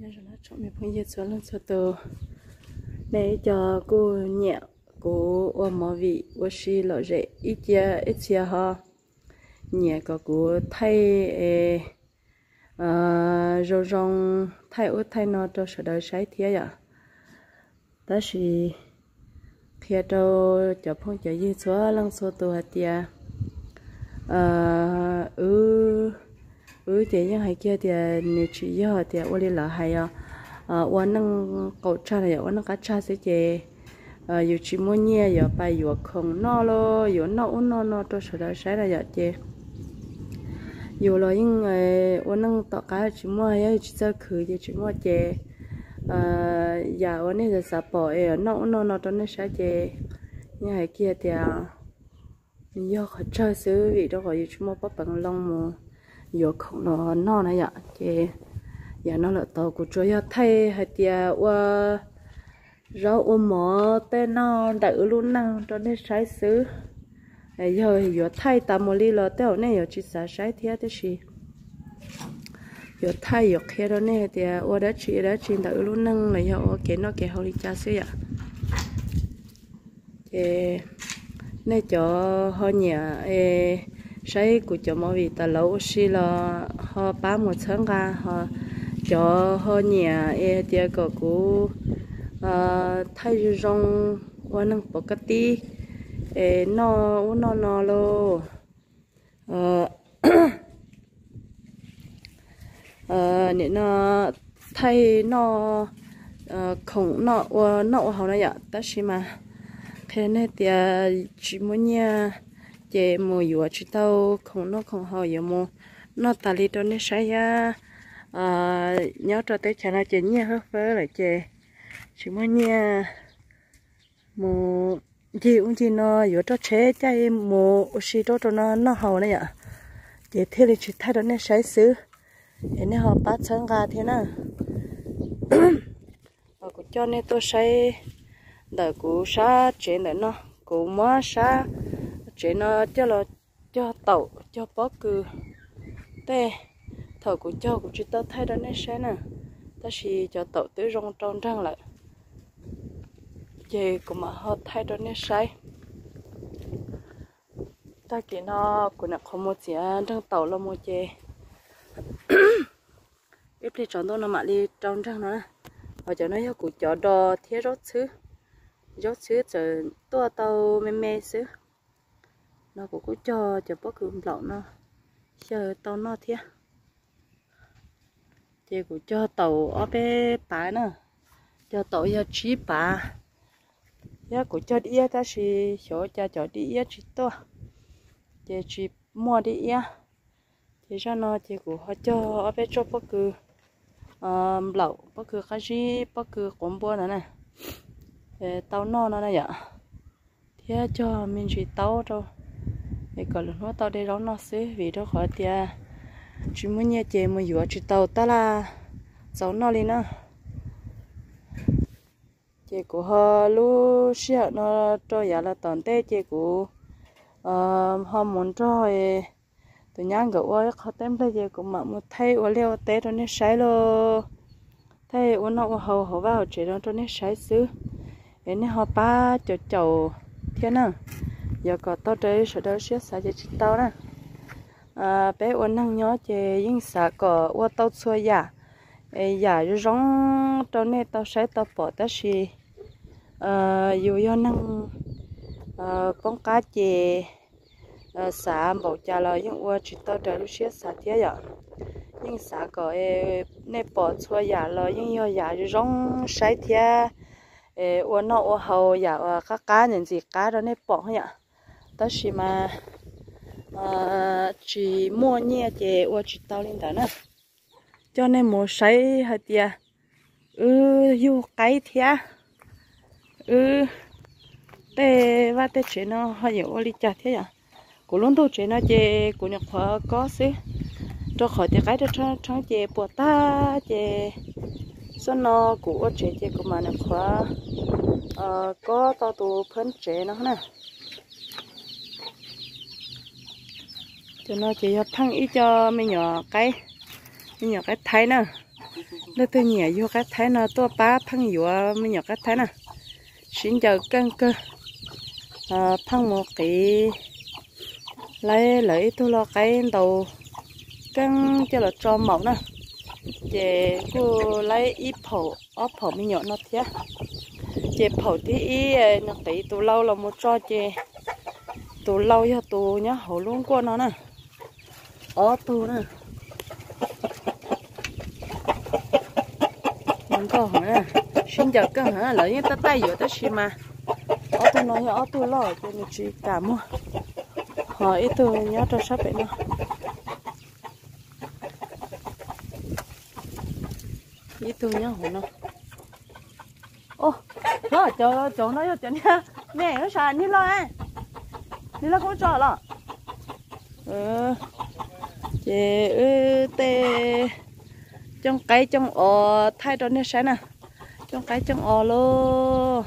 Nyob zoo tsoom me phooj ywg txhua leej txhua tus, nej ib co kuj nyiam kuv ua movie ua si lom zem ib cia ib txhia ho nyiam kom kuv thaij zoo zoo, thaij ub thaij no rau sawv daws saib thiab yom. Tab sis qhia rau cov phooj cov ywg txhua leej txhua tus hais tias wb ces yeej hais kiag tias nws tsis yog tias ua li lawv hais os, ua neej qaum tsag los yog ua neej qab tsag xwb ces yus tsis muaj nyiaj yuav pais yuav khoom noj los yuav noj ub noj no rau sawv daws saib na yom. Ces yus los yeej ua neej tom qab tsis muaj, yog tsis txawj khwv ces tsis muaj ces yam uas nej xav pom es noj ub noj no rau nej saib ces yeej hais kiag tias yog qhov tsawg xwb vim rau qhov yus tsis muaj pob peev loo mus yuav khoom los noj na yom. Ces yam no lawm tod kuv tsuas yog thaij hais tias ua zaub ua mov tej noj ntawm wb lub neej rau nej saib xwb. Yog yuav thaij tas mus li los tej zaum nej yuav tsis xav saib thiab, tab sis yuav thaij yuav qhia rau nej hais tias ua dab tsi dab tsi ntawm wb lub neej los yog ua kev noj kev haus li cas xwb yom. Ces nej cov ho nyiam saib kuv cov movie tas laus ua si los ho pab mus txhawb nqa, ho cov ho nyiam es tias kom kuv thaij zoo zoo ua neeg pov ka tib es noj ub noj no lauj, nim no thaij noj khoom noj ua noj ua haus no yom. Tab sis mas qhia nej tias tsis muaj nyiaj ces mus yuav tsis tau khoom noj khoom haus yuav mus noj tas li rau nej saib thiab. Nyob rau teb chaws no ces nyiaj fab fab lawm ces tsis muaj nyiaj mus ncig ub ncig no yuav roj tsheb caij mus ua si rau rau no noj haus na yom. Ces thiaj li tsis thaij rau nej saib xwb, es nej ho pab txhawb nqa thiab na. Kuv coj nej tuaj saib ntawm kuv sab tsev ntawm no, kuv muab sab tsev no coj los cog taum cog pob kws tej. Thaum kuv cog kuv tsis tau thaij rau nej saib na, tab sis cov taum twb zoo rau nreeg lawm, ces kuv mam ho thaij rau nej saib. Tag kis no kuv nyuam qhuav mus txiav nreeg taum los mus ces ib pliag tsaus ntuj no mam li rau nreeg no na. Ho cov no yog kuv cov dos thiab zaub txhwb, zaub txhwb txawm tuaj tau me me xwb. No kuv kuj cog cov pob kws nplaum no xyaw tau noj thiab. Ces kuv cog taum ob peb pav na, cog taum yog tsib pav. Thiab kuv cog dib iab tab sis xyov cas cov dib iab tsis tuaj, ces tsis muaj dib iab. Ces zaj no ces kuv ho cog ob peb tsob pob kws nplaum, pob kws qab zib, pob kws quav npua ntawd na, tau noj no na yom. Thiab cog me ntsis taub rau es kom lwm hnub tau de zaub noj xwb, vim rau qhov tias tsis muaj nyiaj ces mus yuav tsis tau tab laj txaus noj li na. Ces kuv ho lub sij hawm no rau yav los tom ntej ces kuv ho mus nrog tus nyab nkawd ua ib qho teb nplej ces kuv mam mus thaij ua liaj ua teb rau nej saib lauj. Thaij ua noj ua haus hauv vaj hauv tsev no rau nej saib xwb. Es nej ho pab caum caum thiab na, yog kom tau raws sawv daws siab xav ces tsis tau na. Peb ua neeg nyob ces yeej xav kom ua tau txhua yam, yam zoo zoo rau nej tau saib tau pom tab sis yus yog neeg poob qab ces xav npaum cas los yeej ua tsis tau raws lub siab xav thiab yom. Yeej xav kom nej pom txhua yam los yeej yog yam zoo zoo saib thiab, ua noj ua haus yam uas qab qab ntxim ntxim qab rau nej pom yom. Tab sis mas tsis muaj nyiaj ces ua tsis tau li ntawd na. Coj nej mus saib hais tias wb yug qaib thiab wb tej vaj tej tsev no ho yuav ua li cas thiab yom. Kuv lub ntug tsev no ces kuv nyuam qhuav kob xwb, rau qhov tias qaib rau rheeb ces puas tag ces xub no kuv ua tsev ces kuv mam nyuam qhuav kob tau tus phab tsev no na. Cov no ces yog pheej ib co me nyuam qaib, me nyuam qaib thaib na. Leej twg nyiam yug qaib Thaib no tuaj pab pheej yuav me nyuam qaib Thaib na, sib ncaws keej kawg. Pheej mus qiv, laib lawv ib tug lo qaib ntaus keej coj los tso maum na, ces kuj laib ib phaum ob phaum me nyuam no thiab. Ces phaum thib ib nws qiv tus lau los mus tso ces tus lau yog tus nyob hauv lub nkuaj no na, ob tug na. Nkauj heev, sib ncaws keej heev, lawv yeej tab taij yuav tab sis mas ob tug no yog ob tug loj ces nws tsis kam muag, ho ib tug nyob rau sab pem no, ib tug nyob hauv no. Hlob, cov cov no yog cov niag me lub sab niag loj, niag loj kub tso los. Ces wb tej cooj qaib cooj os thaij rau nej saib na, cooj qaib cooj os lauj.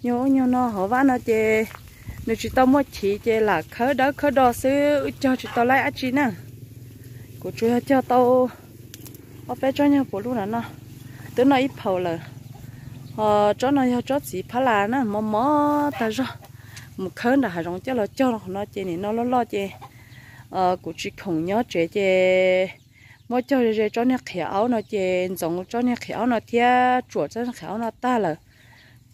Nyuag ub nyuag no hauv vaj no ces nws tsis tau muaj chiv ces lam khawb dawb khawb do xwb, wb cog tsis tau laib dab tsi na. Kuv tsuas yog cog tau ob peb tsob nyuag puv luj no no, twb noj ib phaum lawm. Ho tsob no yog tsob txiv phab las na, mos mos tag zog. Mus khawb nram hav zoov coj los cog qhov no ces nim no loj loj ces kuv tsis khoom nyob tsev ces muab cog ze ze tsob niag qhiav aub no ces ntxoov tsob niag qhiav aub no thiab tsuam tsob niag qhiav aub no tag lawm.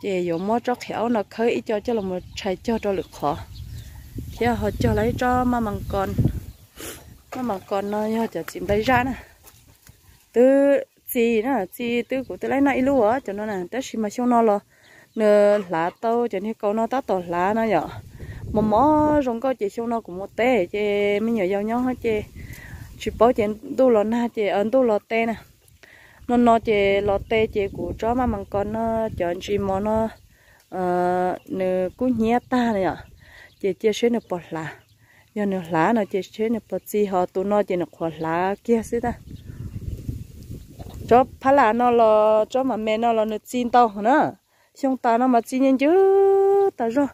Ces yuav muab tsob qhiav aub no khawb ib co coj los tshais cog rau lwm qhov, thiab ho cog lawm ib tsob maj mas kos. Maj mas kos no yog cov txiv nplai zaj na. Twb txi na, txi twb kuv twb laib noj ib lub cov no na, tab sis mas xyoo no los nws hlav tau cov niag kaus no tab tom hlav no yom. Mos mos zoo nkauj ces xyoo no kuv mus teb ces me nyuam yaus nyob ces tsis paub ces ntuj los nag ces ntuj los teb na. No no ces los teb ces kuv tsob maj mas kos no, cov ntsis mos no nws kub hnyiab tag na yom, ces cia seb nws puas hlav. Yog nws hlav no ces seb nws puas txi, ho tus no ces nws qhuav hlav kiag xwb tag. Tsob phab las no los tsob mas me no los nws txi ntau na. Xyoo tas no mas txi ncw ncw tas zog.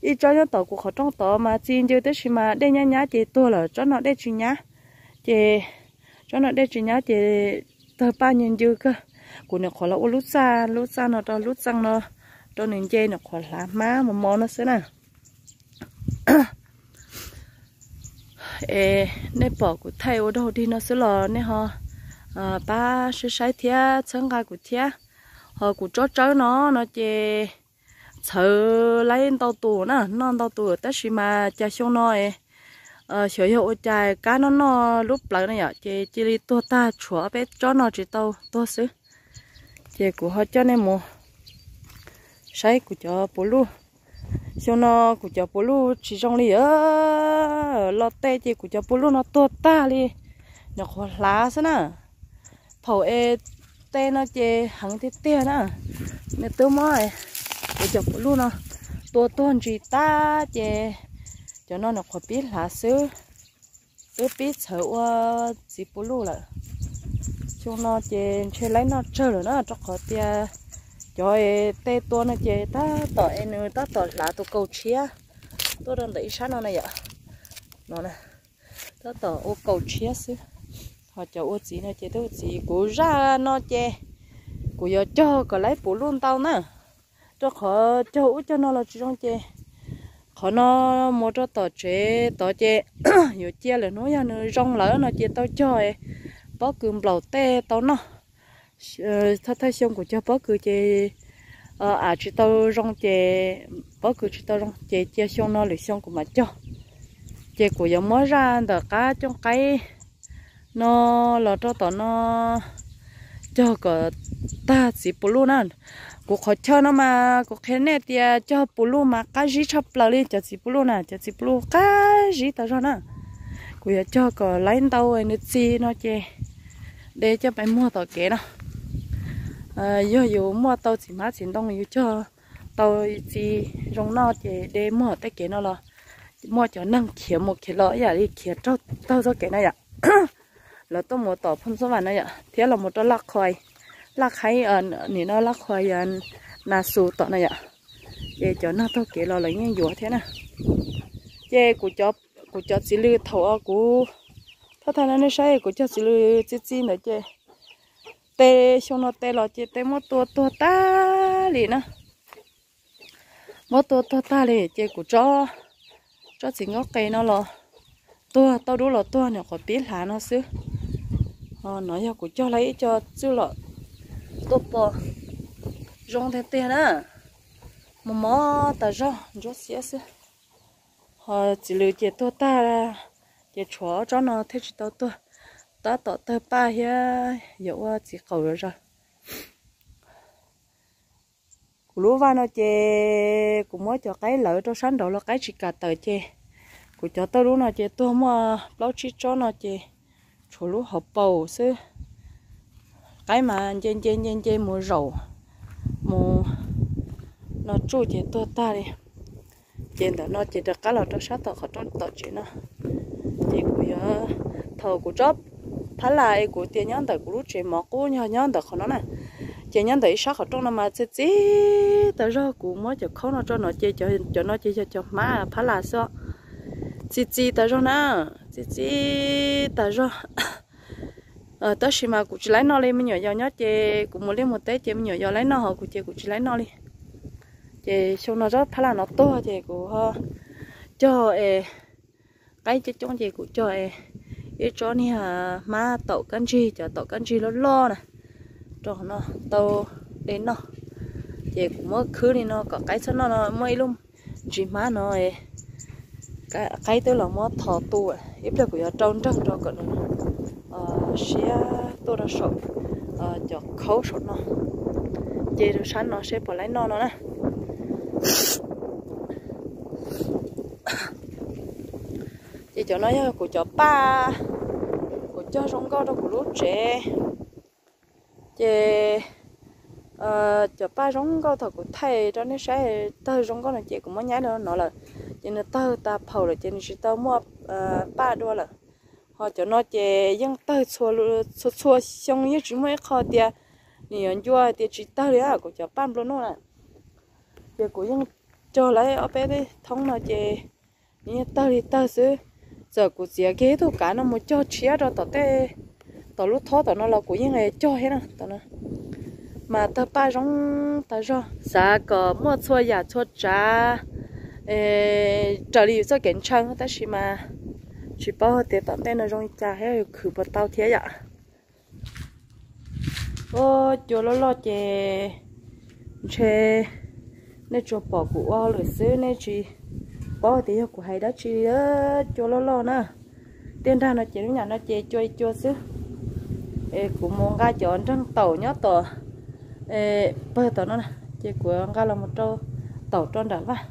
Ib tsob nyob tom kuv qhov rooj tod mas txi ncw tab sis mas dej nyab nyab ces tuag lawm, tsob no dej tsis nyab. Ces tsob no dej tsis nyab ces tawg paj ncw ncw kawg. Kuv nyuam qhuav los ua lub txaj, lub txaj no rau lub txaj no rau nws nce, nyuam qhuav hlav hmab mos mos no xwb na. Es nej pom kuv thaij ua dog dig no xwb los nej ho pab saib saib thiab txhawb nqa kuv thiab. Ho kuv tsob tsawb no no ces txhawv laib ntau tus na, noj ntau tus tab sis mas cas xyoo no xyov yog ua cas kab noj noj lub plawv na yom, ces cia li tuag tag, tshuav peb tsob no tsis tau tuag xwb. Ces kuv ho coj nej mus saib kuv cov puv luj. Xyoo no kuv cov puv luj tsis zoo li, los teb ces kuv cov puv luj no tuag tag li, nyuam qhuav hlav xwb na. Phaum es teb no ces heev tiag tiag na. Nws twb muab kuv cov puv luj no tua tuag ntsis tag ces cov no nyuam qhuav pib hlav xwb, twb pib txhawv ua txiv puv luj lawm. Xyoo no ces ntshe laib noj tsawg lawm na, rau qhov tias cov teb tua no ces tab tom es nws tab tom hlav tus kaus tshiab tuaj rau ntawm ib sab no na yom. No, tab tom ua kaus tshiab xwb. Ho cov ua txiv no ces twb ua txiv, kuv zaj no ces kuv yuav cog kom laib puv luj ntau na, rau qhov cog ub cog no los tsis zoo ces qhov no mus rau tom tsev tod ces yuav cia lwm hnub yog nws zoo lawm no ces tau cog pob kws nplaum tej tau noj. Thawj thawj xyoo kuv cog pob kws ces av tsis tau zoo ces, pob kws tsis tau zoo ces cia xyoo no lwm xyoo kuv mam cog. Ces kuv yuav muab zaj ntawm qab cooj qaib no los rau tom no cog kom tag txiv puv luj na. Kuv qhov chaw no mas kuv qhia nej tias cog puv luj mas qab zib tshaj plaws li cov txiv puv luj na, cov txiv puv luj qab zib tas zog na. Kuv yuav cog kom laib ntau nws txi no ces de coj pais muag tom kev no. Yog yus muaj tau txiv hmab txiv ntoo yus cog tau txi zoo noj ces de muag tej kev no los muaj cov neeg khiav mus khiav los ib yam li khiav raug taug txoj kev na yom. Lawv tuaj mus tom Phooj Xub Vam na yom, thiab los mus rau Laj Qhua, Laj Qhaib, nim no Laj Qhua yog Na Xus tom na yom. Ces cov neeg taug kev los lawv yeej yuav thiab na. Ces kuv cov txiv lws thaum kuv thawj thawj no nej saib kuv cog txiv lws txi txi ntawd ces Xyoo no tes los ces tes muab tua tuag tag li na. Muab tua tuag tag li ces kuv tsob, tsob txiv nkaub qe no los tuag, tauj dub los tuag, nyuam qhuav pib hlav no xwb. No yog kuv cog lawm ib co txwj lom tuaj pov, zoo tiag tiag na, mos mos tas zog ntsuab xiab xwb. Ho txiv lws ces tuag tag, ces tshuav tsob no thiaj tsis tau tuag, tab tom tawg paj thiab yuav ua txiv qaum zom zaws. Kuv lub vaj no ces kuv muab cov qaib lawv rau sab nraud los qaib tsis kam tawm ces kuv cov tauj dub no ces tuag muaj plaub tsib tsob no ces tshuav lub hauv paus xwb. Qaib mas nce nce nce nce mus zaum mus no tsuj ces tuag tag li. Ces ntawm no ces rov qab los rau sab tom qhov rooj tom tsev no. Ces kuv yuav, thaum kuv tsob phab las es kuv tias nyob ntawm kuv lub tsev mov qub yog nyob ntawm qhov no na, ces nyob ntawm ib sab qhov rooj no mas txi txiv tas zog. Kuv muab cov khaub no tso no ces cov no ces yog cov hmab phab las xwb. Txi txiv tas zog na, txi txiv tas zog. Tab sis mas kuv tsis laib noj li, me nyuam yaus nyob ces kuv mus liaj mus teb ces me nyuam yaus laib noj, ho kuv ces kuv tsis laib noj li. Ces xyoo no tsob phab las no tuag ces kuv cog es, qaib coob coob ces kuv cog es ib tsob niag hmab taum kab ntsig, cov taum kab ntsig loj loj na, rau no tau de noj. Ces kuv muab khwb li no kom qaib txhob noj no, muaj ib lub ntsis hmab no, qaib twb los muab tho tu, ib pliag kuv yuav rau nreeg rau kom nws siab tuaj rau saum cov khaub saum no, ces rau sab no seb puas laib noj no na. Ces cov no yog kuv cov paj, kuv cog zoo nkauj rau kuv lub tsev. Ces cov paj zoo nkauj thaum kuv thaij rau nej saib tawg zoo nkauj no ces kuv muab nyab rau no lawm, ces nws tawg tas phaum lawm ces nws tsis tau muaj paj dua lawm. Ho cov no ces yeej tawg txhua txhua xyoo, yeej tsis muaj ib qho tias nws yuav ncua tias tsis tawg li. Kuv cov paj nplua nuj na, ces kuv yeej cog lawm ob peb thoob no ces nws yeej tawg li tawg xwb. Txawm kuv txiav kiag ib tug kav no mus cog tshiab rau tom tej, tom lub thob tom no los kuv yeej cog thiab no. Mas tawg paj zoo tag zog, xav kom muaj txhua yam txhua tsav raws li yus txoj kev ntshaw, tab sis mas tsis paub tias tom ntej no zoo li cas thiab yus khwv puas tau thiab yom. Ua cua loj loj ces ntshe nej tsuas pom kuv ua lawm xwb, nej tsis paub tias yog kuv hais dab tsi li. Cua loj loj na, tiaj nrag no ces lub nyam no ces cua li cua xwb. Es kuv mus nqa cov nreeg taum nyob tom pawg tom no na, ces kuv nqa los mus rau taum rau nram vaj.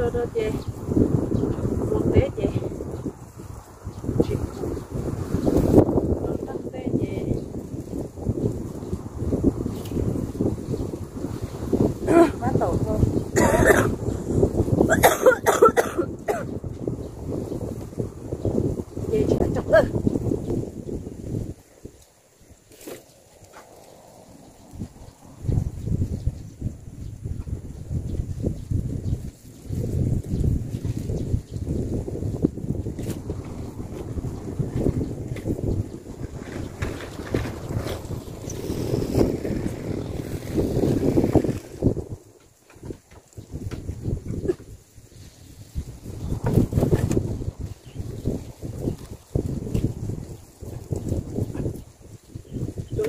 Rau rau ces mus teb ces tsis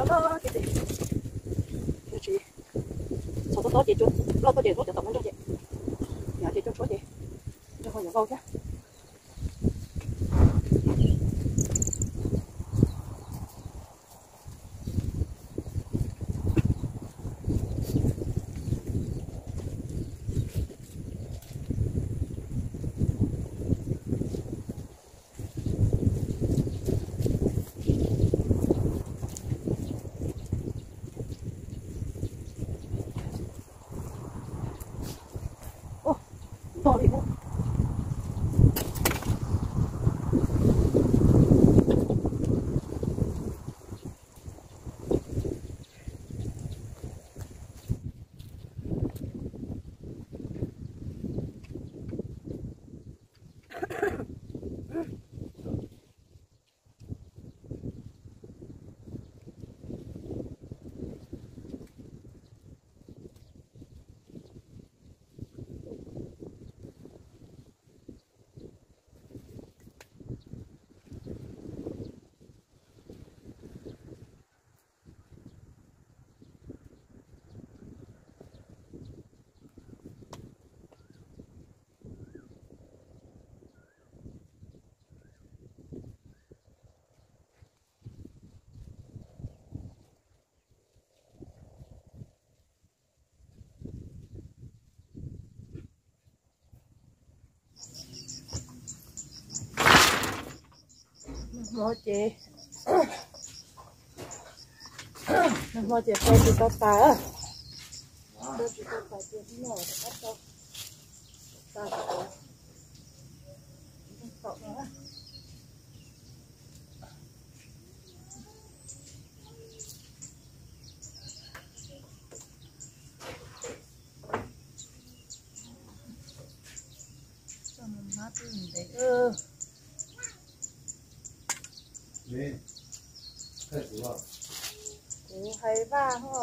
Cua loj loj ces, tsis, txhov tob tob ces cua loj tuaj ces lub cov tom no nrog ces, yog ces cua tshuab ces nrog ho yuav vau thiab. Nag hmo ces, nag hmo ces tau tsis tau tas, tau tsis tau tas ces hnub no rov qab tau tas. Kuv hais vaj ho.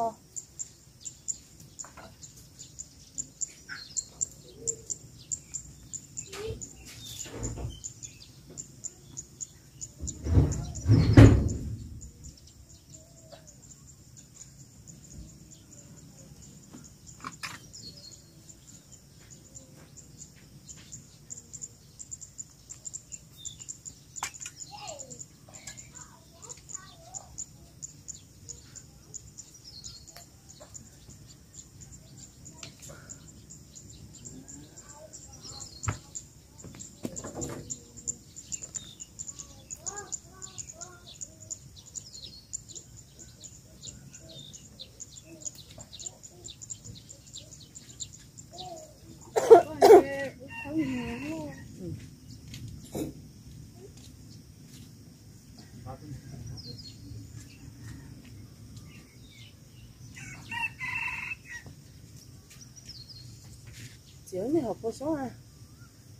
Txiav nej hauv paus xyoob a,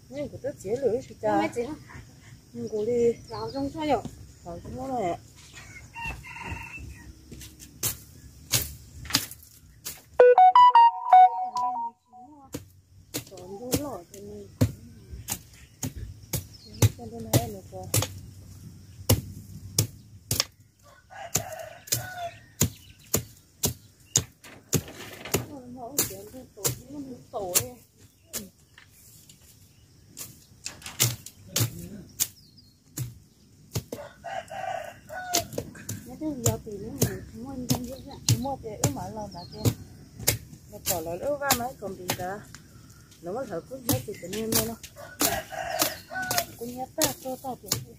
nej kuv twb txiav lawm tsis cas, nqus li zoo na. Muaj ces wb mam los ntawd ces, los tom lawv lub vaj mas ib kom npis ntawd, lawv muab hlawv kub hnyiab ces cov niag me no, kub hnyiab tag tuag tag ces.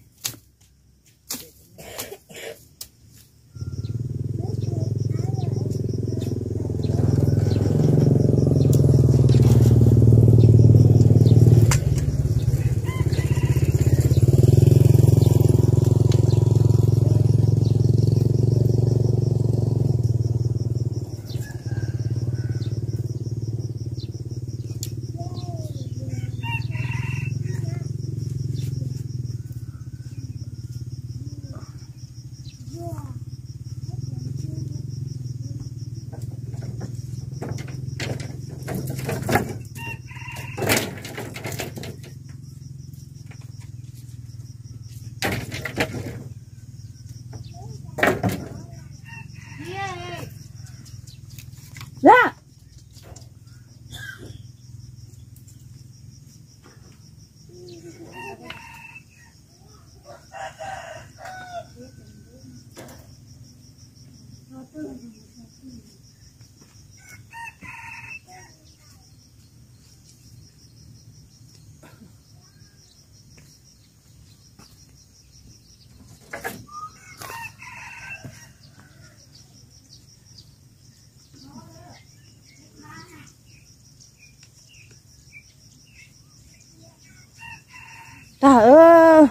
tag.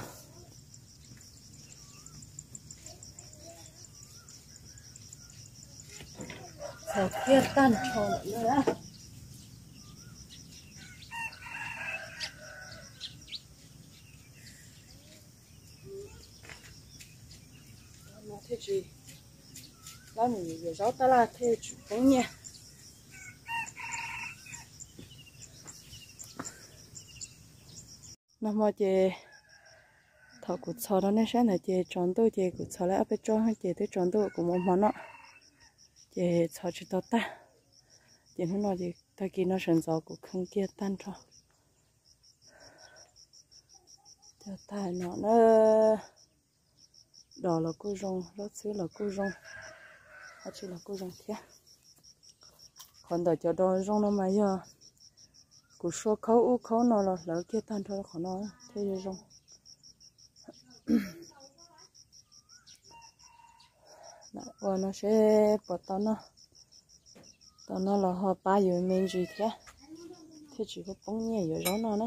Txhos kiag tag nrho lawm na. No thiaj tsis, lab mus yuav zaub tab laj thiaj tsis poob nyiaj. Nag hmo ces thaum kuv txhos rau nej saib ntawd ces tsaus ntuj ces kuv txhos li ob peb tsob ces twb tsaus ntuj kuv mus hmo no ces txhos tsis tau tag. Ces hnub no ces tag kis no sawv ntxov kuv kheej kiag tag nrho. Cog tag no na, dos los kuj zoo, zaub txhwb los kuj zoo, dab tsi los kuj zoo thiab. Qhov ntawm cov dos zoo no mas yog kuv sua khaub ub khaub no los hlawv kiag tag nrho qhov no thiaj zoo. Ua no seb puas tau noj, tau noj los ho pab yus me ntsis thiab, thiaj tsis poob nyiaj yuav zaub noj na.